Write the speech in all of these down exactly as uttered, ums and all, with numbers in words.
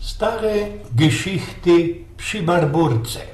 Stare Geschichty przi Barburce.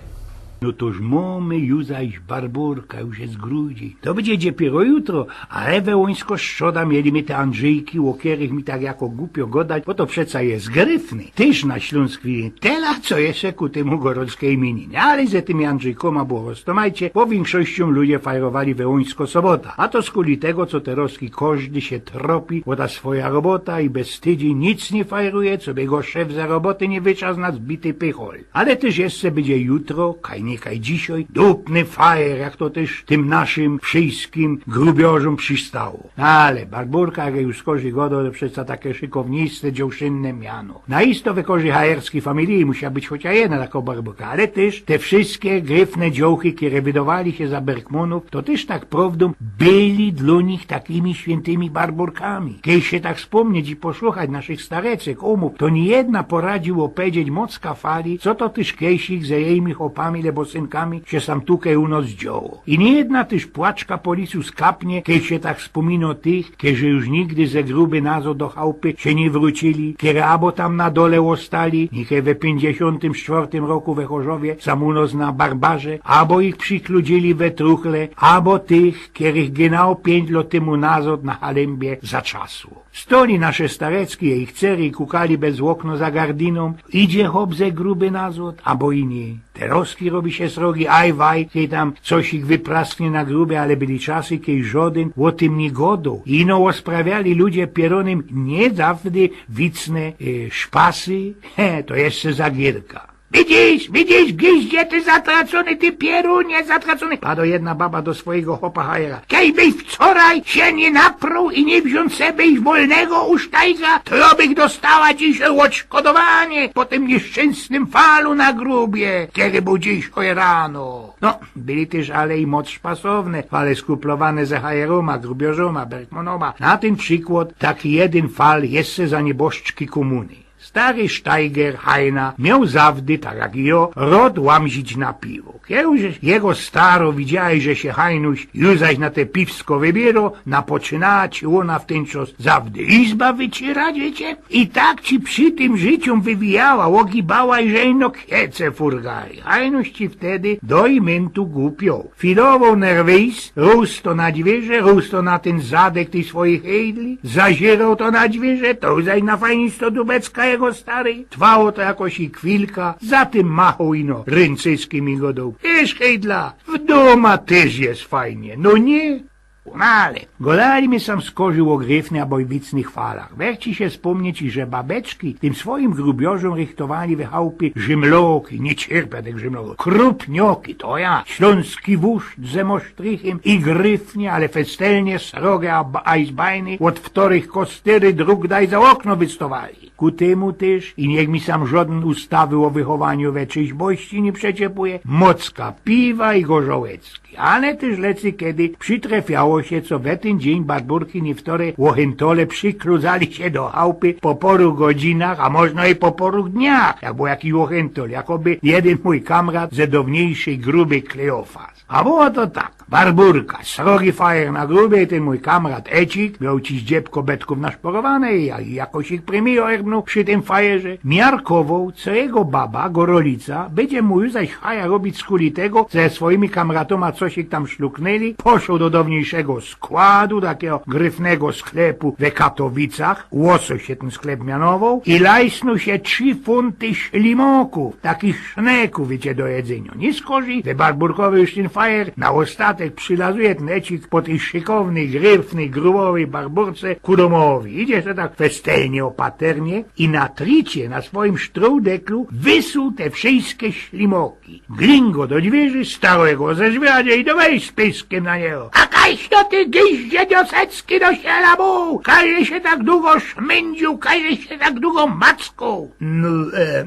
No toż mōmy ju zaś Barburka, już je grudziej. To bydzie dopiyro jutro, ale Wełońsko strzoda mieli my te Andrzejki, ô kerych mi tak jako gupio godać, bo to przeca je gryfny. Tyż na Ślōnsk wiyntela, co jeszcze ku tymu gorōnske imieniny. Ale ze tymi Andrzejkōma było roztōmajcie, bo wiynkszościōm ludzie fajrowali Wełońsko sobota. A to skuli tego, co terŏzki kożdy sie tropi ô ta swoja robota i bez tydziyń nic niy fajruje, coby go szef ze roboty niy wytrzask na zbity pychol. Ale tyż jeszcze bydzie jutro, kaj niy kaj dzisiej, dupny fajer, jak to tyż tym naszym wszyjskim grubiorzōm przistało. No ale Barburka, jak już skorzij godo, to przeca take szykownyjste dziołszynne miano. Na isto we kożdij hajerskij familiji musia być chocia jedna tako Barburka, ale tyż te wszyjske gryfne dziołchy, kere wydowali sie za Bergmōnōw, to tyż tak prowdōm byli dlō nich takimi świyntymi Barburkami. Kej sie tak spōmnieć i poszukać naszych starecek, ōmōw, to niyjedna poradzi ôpedzieć mocka fali, co to tyż kejsik ze jejmich ôpami lebo synkami sie sam tukej u nos dzioło. I niyjedna tyż płaczka po lisu skapnie, kej sie tak spōmino tych, kerzy już nigdy ze Gruby nazod do chałpy sie niy wrōcili, kere abo tam na dole ôstali, nichej we piyńćdziesiōntym sztwŏrtym roku we Chorzowie, sam u nos na Barbarze, abo ich przikludzili we truchle, abo tych, kerych genau piyńć lot tymu nazod na Halymbie zatrzasło. Stoli nasze starecki i ich cery i kukali bez ôkno za gardynōm, idzie chop ze Gruby nazod, abo i niy. Terŏzki robi sie srogi, aj waj, kej tam coś ich wyprasknie na Grubie, ale byli czasy, kej żodyn ô tym niy godoł. Ino ôsprawiali ludzie pierōnym niy zawdy wicne, e, szpasy, he, to jeszcze za gierka. Widzisz, widzisz, giździe ty zatracōny, ty pierōnie zatracōny, pado jedna baba do swojigo chopa hajera. Kejbyś wczoraj sie niy napruł i niy wziōn sobie wolnego u sztajga, to bych dostała dzisiej ôdszkodowanie po tym niyszczynsnym falu na Grubie, kery bōł dzisiej rano. No, byli tyż ale i moc szpasowne fale, skuplowane ze hajerōma, grubiorzōma, bergmōnōma. Na tyn przikłŏd taki jedyn fal jeszcze za niyboszczki kōmuny. Stary sztajger Hajna mioł zawdy, tak jak i jŏ, rŏd łamzić na piwo. Kej już jego starŏ widziała, że sie Hajnuś już zaś na te piwsko wybiyrŏ, napoczynała ci ôna w tyn czas zawdy izba wycierać, wiycie? I tak ci przi tym życiōm wywijała, ôgibała, iże ino kwiece furgali. Hajnuś ci wtedy do imyntu gupioł. Filowoł nerwyjs, rōz to na dwiyrze, rōz to na tyn zadek tyj swojij hejdli, zaziroł to na dwiyrze, to zaś na fajnisto dubecka jego staryj. Trwało to jakoś i chwilka, za tym machoł ino ryncyskim i godoł: Wiysz, hejdla, w dōma tyż je fajnie, no niy? No ale godali my sam skorzij ô gryfnych abo i wicnych falach. Werci sie spōmnieć, iże babeczki tym swojim grubiorzōm rychtowali we chałpie rzymloki, niy cierpia tych rzymloków, krupnioki, to ja, ślōnski wōrzt ze mosztrichym i gryfnie, ale festelnie sroge a, a izbajny, ôd wtorych kostyry drōg daj za ôkno wystŏwali. Ku tymu tyż, i niych mi sam żodyn ustawy ô wychowaniu we trzyźbości niy przeczepuje, mocka piwa i gorzołecki. Ale tyż lecy kedy przitrefiało sie, co we tyn dziyń Barburki niywtore ôchyntole przikludzali sie do chałpy po poru godzinach, a możno i po poru dniach, jak bōł jaki ôchyntol, jakoby jedyn mōj kamrat ze downiejszyj Grubyj Kleofas. A było to tak. Barburka, srogi fajer na Grubie, i tyn mōj kamrat Ecik, mioł ci zdziebko betków naszporowane i, i jakoś ich premio erbnōł przi tym fajerze, miarkowoł, co jego baba, Gorolica, bydzie mu już zaś haja robić skuli tego, co ze swojimi kamratōma coś ich tam szluknyli, poszoł do downiejszego składu, takigo gryfnego sklepu we Katowicach, Łosoś sie tyn sklep mianowoł, i lajsnōł sie trzi funty ślimokōw, takich sznekōw, wiycie, do jedzyniŏ. Niy skorzij, we Barburkowy już tyn fajer na ôstatek przilazuje tyn Ecik po tyj szykownyj, gryfnyj, grubowyj Barburce ku dōmowi. Idzie se tak festelnie, ôpaternie i na tricie na swojim sztrōdeklu wysuł te wszyjske ślimoki. Glingo do dwiyrzi, starŏ go zerzwiadzie i do wej z pyskym na niego: A kaś to ty, giździe niosecki, do siela bōł? Każe sie tak dugo szmyndziōł, każe sie tak dugo mackoł? No, e,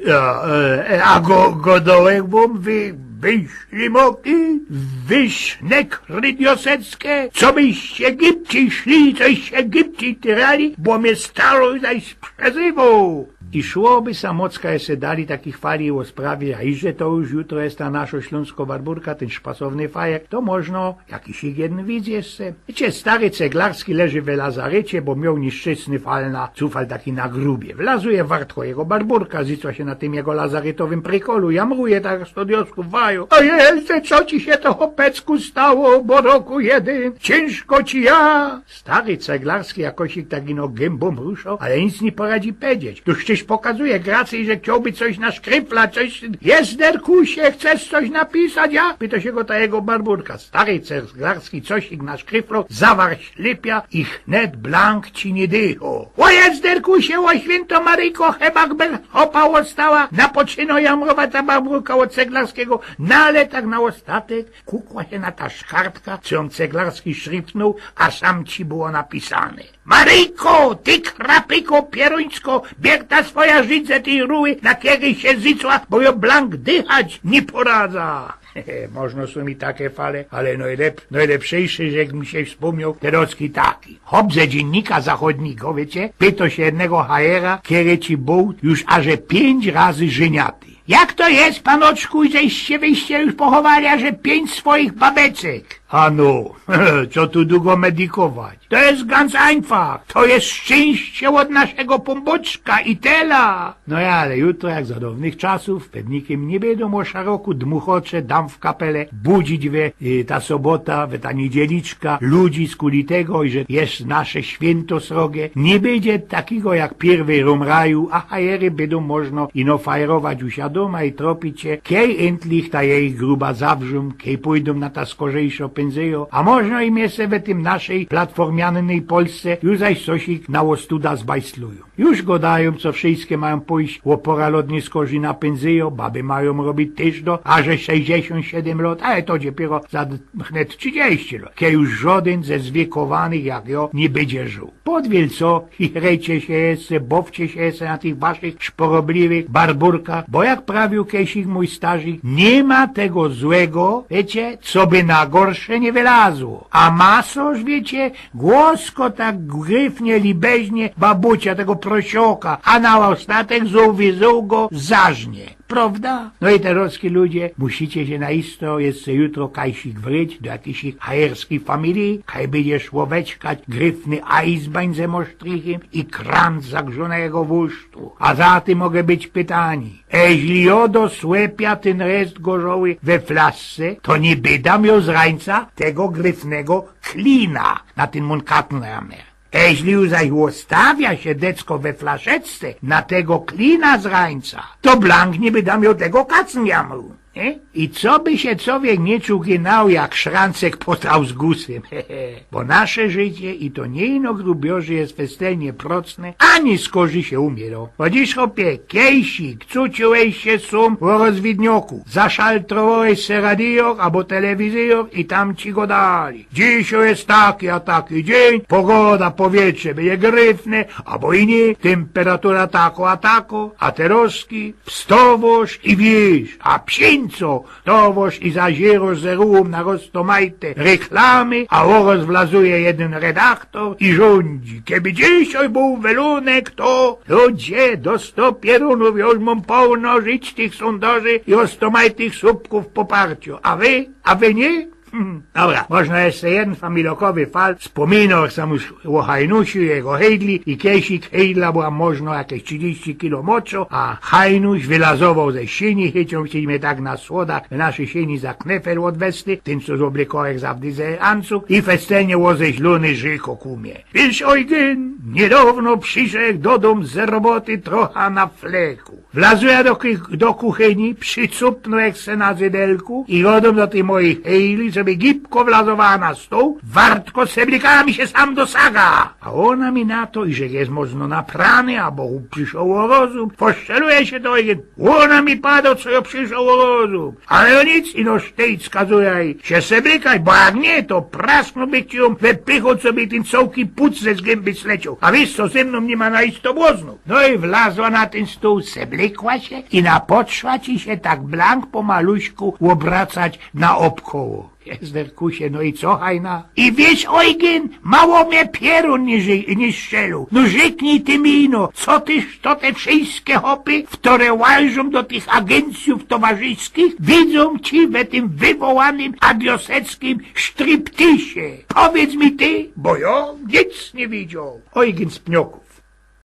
e, a, e, e, a go, godołek wōm, wy, wy ślimoki, wy sznekry nioseckie, co byście gibcij szli, coście gibcij tyrali, bo mie starŏ zaś przezywoł. I szłoby sa mocka jeszcze dali takich fali ô sprawie, a iże to już jutro jest ta nasza ślōnsko-barbōrka, tyn szpasowny fajek, to możno jakiś jedyn widz jeszcze. Wiycie, stary Ceglarski leży w lazarycie, bo mioł niszczytny fal na cufel taki na grubie. Wlazuje wartko jego barbōrka, zycła sie na tym jego lazarytowym prykolu, jamruje tak z to diosku waju. A Jezu, co ci sie to, chopecku, stało, bo roku jedyn, ciynżko ci ja. Stary Ceglarski jakoś tak ino gębōm ruszoł, ale nic niy poradzi powiedzieć. Tuż coś pokazuje gracy, że chciołby coś na szkryfla, coś. Jest, Derkusie, chcesz coś napisać, ja? Pyto sie go ta jego barbōrka. Stary Ceglarski coś ich na szkryflu, zawarł ślypia i wnet blank ci niy dycho. Ô jest, Derkusie, ô świynto Maryjko, cheba by chopa ôstała, napoczyno jamrować ta barbōrka ôd Ceglarskigo, no ale tak na ôstatek kukła sie na ta szkartka, co jōm Ceglarski szryftnōł, a sam ci było napisane. Maryjko, ty krapyko pierōńsko, bieg ta swoja żyd ze tyj ruły, na kerej sie zycła, bo jo blank dychać niy poradza. Możno sōm i take fale, ale nojlep-, nojlepszejsze, że jak mi sie wspōmnioł terocki taki. Chop ze Dziynnika Zachodnigo, wiycie, pyto sie jednego hajera, kery ci bōł już aże piyńć razy żyniaty. Jak to jest, panoczku, żeście wyście już pochowali aże piyńć swoich babeczek? Ano, co tu dugo medykować? To jest ganz einfach. To jest szczynście ôd naszego Pōnbōczka i tela. No ja, ale jutro, jak za downych czasōw, pewnikym niy bydōm ô szaroku dmuchocze, dam w kapele, budzić we, y, ta sobota, we ta niydzieliczka ludzi skuli tego, że jest nasze świynto srogie. Niy bydzie takigo jak piyrwy rumraju, a hajery bydōm możno ino fajerować u sia dōma i tropić sie, kej yntlich ta jejich gruba zawrzōm, kej pōjdōm na ta skorzejszo pynzyjo, a możno im jeszcze we tym naszej platformiannej Polsce już zaś coś ich na ôstuda zbajslujōm. Już godajōm, co wszyjske majōm pōjść ô pora lodnie skorzij na pynzyjo, baby majōm robić tyż do, aże sześćdziesiōnt siedym lot, ale to dopiyro za d-, wnet trzidziści lot, kej już żodyn ze zwiekowanych jak jo niy bydzie żył. Podwiel co, chichrejcie sie jeszcze, bowcie sie jeszcze na tych waszych szporobliwych barbōrkach, bo jak prawiōł kejsik mōj starzik, niy ma tego złego, wiycie, co by na gorsze niy wylazło. A masorz, wiycie, głosko tak gryfnie, libeźnie babucia, tego prosioka, a na ôstatek zōm wyzōm go zarznie. Prowda? No i terocki ludzie, musicie sie na isto jeszcze jutro kajsik wryć do jakijś hajerskij familije, kaj bydzie szło weczkać gryfny ajzbań ze mosztrichym i kranc zagrzōnego wusztu. A za tym moge być pytanie. Eźli jo do słepia tyn rest gorzoły we flaszce, to niy bydam jo z rańca tego gryfnego klina na tyn mōn katnramer. Eźli ju zaś ôstawia sie decko we flaszeczce na tego klina z rańca, to blank niy bydam jo tego kacnjamru, niy? I co by sie cowiek niy czuł genau jak szrancek po trausgusym, bo nasze życie i to niy ino grubiorzy jest festelnie procne, ani skorzij sie umiero. Bo dziś, chopie, kejsik, cuciłeś sie sōm ô rozwidnioku, zaszaltrowałeś se radioch abo telewizyjoch i tam ci godali. Dzisiej jest taki a taki dziyń, pogoda, powietrze bydzie gryfne abo i niy, tymperatura tako a tako, a terocki wstowosz i wiysz, a psiyńco, wstowosz i zazirosz ze rułōm na roztomajte reklamy, a ôroz wlazuje jedyn redaktor i rzōndzi. Keby dzisiej bōł welunek, to ludzie, do sto pierōnōw, jo już mōm połno żyć tych sōndoży i roztomajtych słupkōw poparcio. A wy? A wy niy? Hmm, dobra, możno jeszcze jedyn familokowy fal. Spōmino sam już ô Hajnusiu, jego hejdli i kejsik hejdla była możno jakeś trzidziści kilo moczŏ, a Hajnuś wylazowoł ze siyni, chyciōł sie mie tak na schodach w naszyj siyni za knefel ôd westy, tyn co z ôblykołek zawdy ze ancuk i festelnie ôzeźlōny rzykŏ ku mie: „Wiysz, Ojgyn, niydŏwno prziszedł do dōm ze roboty trocha na fleku”. Wlazł jo do ku-, do kuchyni, przicupnōł jak se na zydelku i gŏdōm do tyj mojij Hejli, żeby gibko wlazowała na stōł, wartko z seblykami sie sam dosaga. A ôna mi na to, iże je mocno naprany, abo prziszoł ô rozum. Poszeluje sie to, Ojgyn. Ôna mi padŏ, co jŏ prziszoł ô rozum. Ale jŏ nic, ino sztejt skazuje sie seblykać, bo jak niy, to prasknōłbych ci jã we pychŏ, coby tyn cołki puc ze zgymby zlecioł. A wiysz co, ze mnōm niy ma na isto błŏznōw. No i wlazła na tyn stōł, seblykała Pykła sie i napoczła ci sie tak blank po maluśku ôbracać naôbkoło. Jezderkusie, no i co, Hajna? I wiysz, Ojgyn, mało mie pierōn niy ży-, niy strzelił. No rzyknij ty mi ino, co tyż to te wszyjske chopy, wtore łażōm do tych agyncyjōw towarzyskich, widzōm ci we tym wywołanym adioseckim sztriptisie? Powiydz mi ty, bo jo nic niy widzioł. Ojgyn z Pnioków.